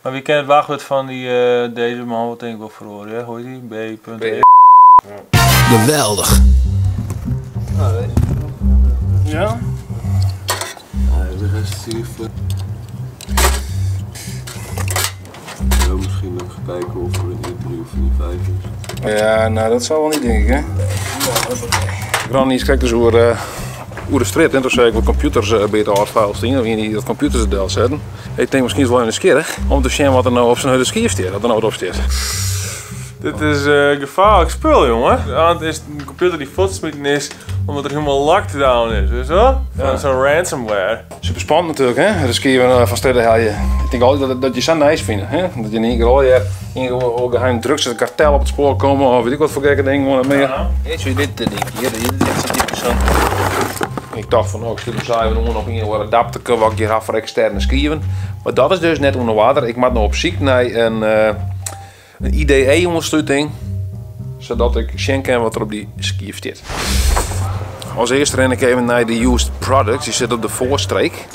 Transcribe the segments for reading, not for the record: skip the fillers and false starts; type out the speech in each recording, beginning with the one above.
Mar wy kinne it wachtwurd fan dy dizze man wol tink ik wol feroarje, hoe hjit dy? B. E. Geweldich. Ja? De rest zie je. Ik wil misschien nog kijken of er een i3 of een i5 is. Ja, nou dat zal wel niet denk ik hè. Granny is krekt dus oer, oer de strip en toen zei ik wat computers bij het afvuil staan, of die dat computers er zetten. Ik denk misschien is het wel nieuwsgierig om te zien wat er nou op zijn schijf staat, dat er nou op staat. Dit is gevaarlijk spul, jongen. Want het is een computer die voortsmeten is omdat er helemaal lockdown is, weet je wel? Van Ja. zo'n ransomware. Super spannend natuurlijk, hè? De schijven van Stedde haal je. Ik denk altijd dat je zo nice vindt, hè? Dat je in één keer al je in één keer geheim drugs, het kartel op het spoor komen of weet ik wat voor gekke dingen gewoon meer. Ja. Weet je, dit ding hier, dit is echt zo'n typisch zo'n. Ik dacht van, oh, ik schiet hem zo even op een adapter wat ik hier had voor externe schijven. Maar dat is dus net onder water. Ik moet nou op zoek naar een IDE-ondersteuning, zodat ik zien kan wat er op die schijf zit. Als eerste ren ik even naar de used products. Die zit op de voorstreek.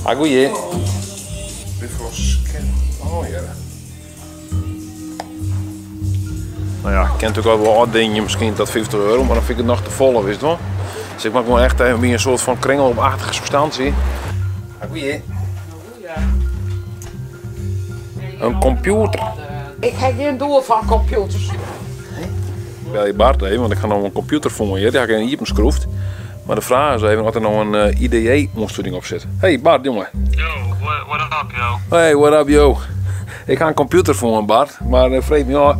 Ah, goeie. Oh ja. Nou ja, ik ken natuurlijk ook wel wat dingen, misschien dat 50 euro, maar dan vind ik het nog te vol, weet je wel. Dus ik maak wel echt even weer een soort van kringel op achtige substantie. Ah, goeie. Een computer. Ik heb geen doel van computers. Ik bel je Bart even, want ik ga nog een computer voor je. Die heb ik in schroefd. Maar de vraag is even of er nog een IDE-ondersteuning op zit. Hey Bart, jongen. Yo, what up, yo? Hey, what up, yo? Ik ga een computer voor me, Bart. Maar vreet me af,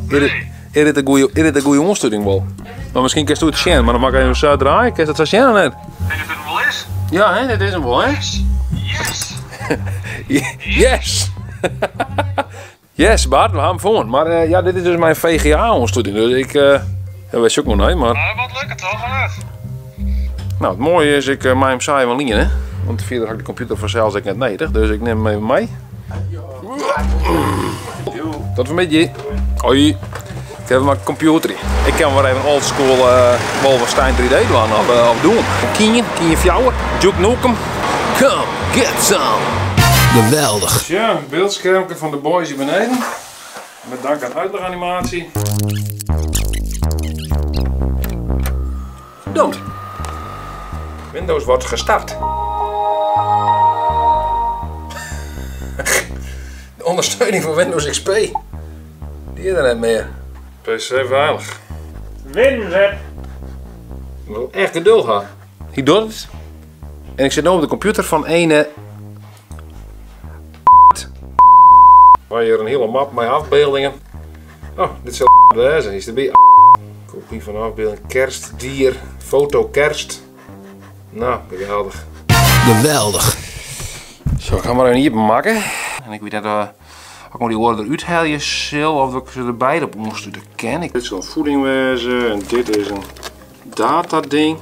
is dit een goede ondersteuning wel? Maar misschien kun je het zien, maar dan mag ik even zo draaien. Kun je dat zo zien of niet? Denk dat het hem wel is? Ja, hè, dit is hem wel, hè? Yes! Yes! Yes, Bart, we gaan hem voor. Maar ja, dit is dus mijn VGA-ondersteuning. Dus ik, ja, weet je ook nog niet, maar... Nou, wat lukt het toch, hè? Nou, het mooie is, ik maak hem saai wel in, hè? Want verder had ik de computer vanzelfs ik net nodig, dus ik neem hem even mee. Tot vanmiddag. Hoi. Ik heb mijn computer. Ik kan weer even oldschool Wolfenstein 3D doen of doen. Kien, Kien Fjouwer, Duke Nukem. Come get some. Geweldig. Ja, een beeldschermpje van de boys hier beneden. Met dank aan uitleganimatie. Verdomd. Windows wordt gestart. De ondersteuning van Windows XP. Die is er net meer. PC veilig. Winweb. Ik wil echt geduld hebben. Hij doet het. En ik zit nu op de computer van ene. Waar hier een hele map met afbeeldingen. Oh, dit zal wezen. Is erbij. Kopie van afbeelding. Kerstdier. Foto kerst. Nou, geweldig. Geweldig. Zo, ik ga maar even hier maken. En ik weet net of ik die oren eruit haal, sil, of dat ik ze erbij op moest ken. Dit is een voedingwezen en dit is een data ding.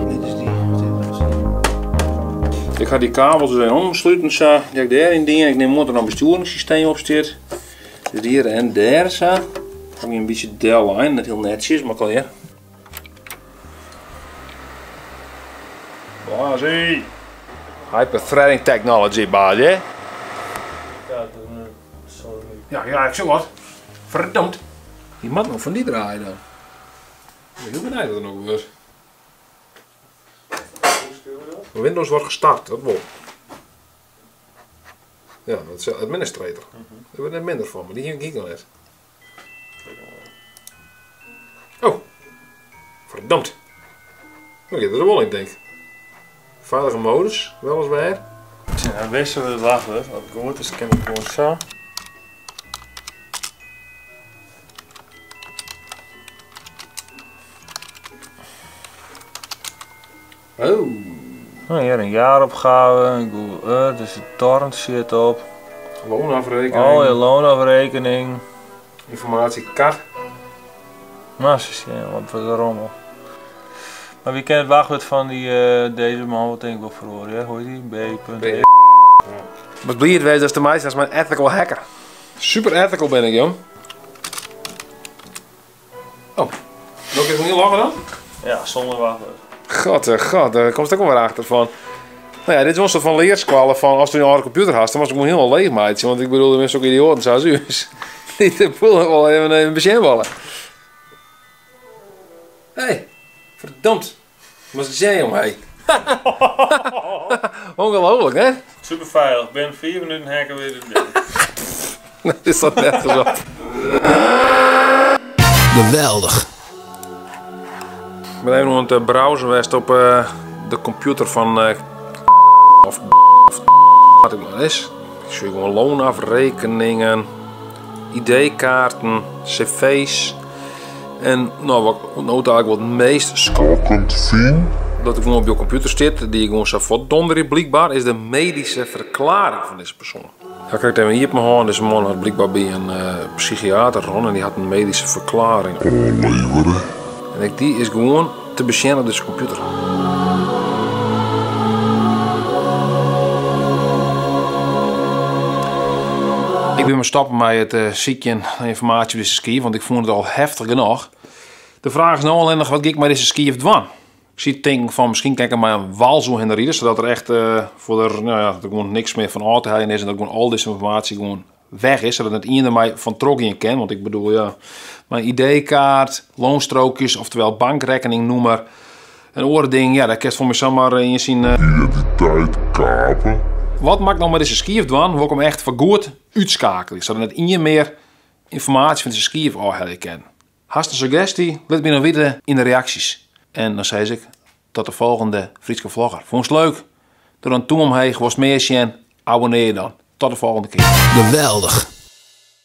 Dit is die. Dit is die. Ik ga die kabels dus even omsluiten, zo. Die heb ik daarin dingen. Ik neem er een besturingssysteem op zit. Dus hier en daar zo. Ook een beetje Dell-line, net heel netjes, maar kan je. Basie! Hyperthreading technology, baas, hè? Ja, dat is sorry. Ja, ja, ik zoek wat. Verdomd. Die moet nog van die draaien dan. Ik ben heel benieuwd wat er nog gebeurt. Windows wordt gestart, dat wel. Ja, dat is administrator. Daar wordt net minder van, maar die heb ik nog net. Oh, verdomd. Nu gaat er wel in, denk ik. Veilige modus, weliswaar. Ja, wisten we het wachtwoord. Wat goed is, ken ik gewoon zo. Oh. Nou, hier een jaaropgave, Google Earth, er zit torrent shit op. Loonafrekening. Oh, je loonafrekening. Informatie kat. Nou, systeem, wat voor de rommel. Maar wie kent het wachtwoord van die, deze man, wat denk ik wel verloren, hè? Hoe heet die? B. B. E. Wat blij het wees, dat is de meisje, dat is mijn ethical hacker. Super ethical ben ik, jong. Oh, nog even niet lachen dan? Ja, zonder wachtwoord. God, god, daar komt het ook wel weer achter van. Nou ja, dit is wol in soart fan learskoalle fan ast in âlde kompjûter hast, dan moatst him gewoan hielendal leech meitsje. Want ik bedoel, der binne sokke idioaten sa as ús dy't de boel wol even besjen wolle. Hé, verdomd. Moatst sjen, jong, hé. Ongelooflijk, hè? Super feilich. Binnen 5 minuten heakke wer it ding. Dat is dat nergens op. Geweldich. Ik ben even oan it browsen west op de kompjûter fan of of wat ik mar is. Ik sjoch gewoan loonafrekeningen, ID-kaarten, cv's en nou, wat ik no eigenlijk wat it meest skokkend fyn, dat ik gewoan op jo kompjûter stiet, dy't ik gewoan sa fuortdonderje blykber, is de medische verklaring fan dizze persoan. Ik ha krekt even iepen hân. Dizze man hat blykber by in psychiater rûn en dy hat in medyske ferklearring oanlevere. En ek dy is gewoan te besjen op dizze kompjûter. Ik bin mar stoppe mei it sykjen nei ynformaasje op dizze skiif, want ik fûn it al heftich genôch. De fraach is no allinnich, wat gean ik mei dizze skiif dwaan? Ik siet te tinken fan miskien kin ik der mei in wals oerhinne ride, sadat der echt foar de, nou ja, dat der gewoan niks mear fan ôf te heljen is en dat gewoan al dizze ynformaasje gewoan weg is, sadat net ien der mei fan trochgean kin. Want ik bedoel, ja, mei ID-kaart, loonstrookjes, oftewel bankrekkeningnûmer en oare dingen, ja, dêr kinst foar my samar ien syn Identiteit kape. Wat moat ik no mei dizze skiif dwaan? Wol ik him echt foargoed útskeakelje, sadat net ien mear ynformaasje fan dizze skiif ôfhelje kin? Hast in suggesty? Lit my dan witte yn de reaksjes. En dan sis ik tot de folgjende Fryske vlogger. Fûnst leuk? Doch dan tûm omheech, wolst mear sjen? Abonnear dan. Tot de folgjende kear. Geweldich!